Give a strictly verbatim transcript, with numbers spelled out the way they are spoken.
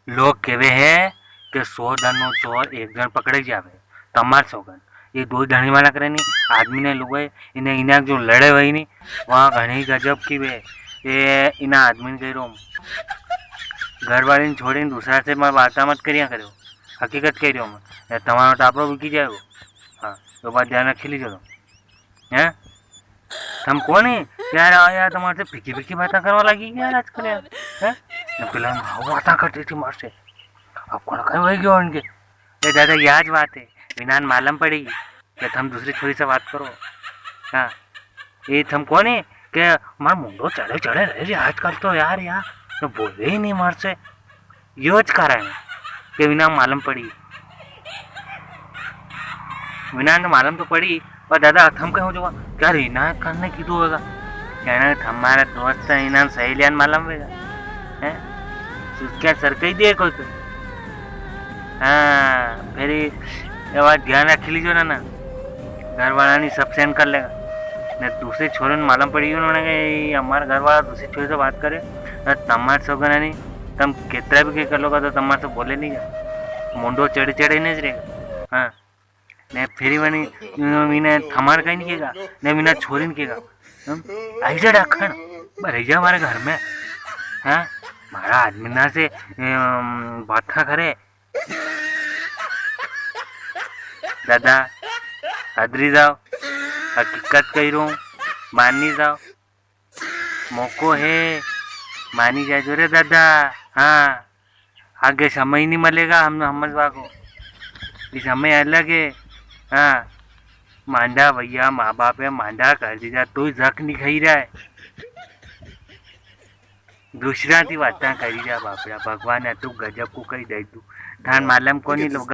लोग केवे है कि सौ दन नो चोर एक दन पकड़े जावे। तमार सोगन, ये दो धणी वाला करे नी, आदमी ने लुगाई, इने, इने जो लड़े वही नी, वहाँ घणी गजब की वे। ये इना आदमी ने कह रहा हूँ, घर वाली ने छोड़ी ने दूसरा से मैं वार्ता मत करिया करो, हकीकत कह रही हूँ मैं, ये तमारो टापरो बिकी जाएगो। हाँ, तो बात ध्यान रखी लीजिए तुम। हैं? तम कौन है? यार, आ यार, तुम्हारे से फीकी फीकी बातें करवा लगी यार आजकल यार। हैं? न पहले हम बातें करती थी मार से। अब कौन कहीं वही गयो उनके? ये दादा, याज बात है। विनान मालूम पड़ेगी कि तुम दूसरी छोरी से बात करो। हाँ। ये तुम कौन है? कि मार मुंडो चढ़े चढ़े रहे रे आजकल तो यार, यार। तो बोले ही नहीं मार से। यो ज कारण है कि विना मालूम पड़ी। विना ने मालूम तो पड़ी, पर दादा, थम कहो जो क्या रीना करने की दो होगा? कहना थमारा दोस्त है, इना सहेलियान मालूम होगा। हैं? क्या सर कही दिए कोई तो? हाँ, फिर ये बात ध्यान रख लीजो ना, ना। घर वाला नहीं सब सहन कर लेगा। ने दूसरी छोरी ने मालूम पड़ी उन्होंने कि ये हमारा घर वाला दूसरी छोरी से बात करे, तो तमार सोगन है नहीं, तम कितना भी के कर लोगा तो तमार से बोले नहीं जा। मुंडो चढ़े चढ़े नहीं रहेगा। हाँ। ने फिर वनी, मीना थमार कहीं नहीं केगा, ने मीना छोरी ने केगा। हम? आई जा डाखण, पर रह जा हमारे घर में। हाँ? हमारा आदमी ना से, अम, बात ना करे। दादा, हदरी जाओ, हकीकत कही रो हूँ, मानी जाओ। मौको है, मानी जाजो रे दादा। हाँ, आगे समय नहीं मिलेगा हमने समझवा को, ये समय अलग है। हाँ, मांडा भैया, माँ बाप है, मांडा कर दीजा, तू जक नहीं खाई रहा है। दूसरा ती बातां करी जा बापड़ा, भगवान है तू गजब को कही दे तू। थान मालूम कोनी लोग।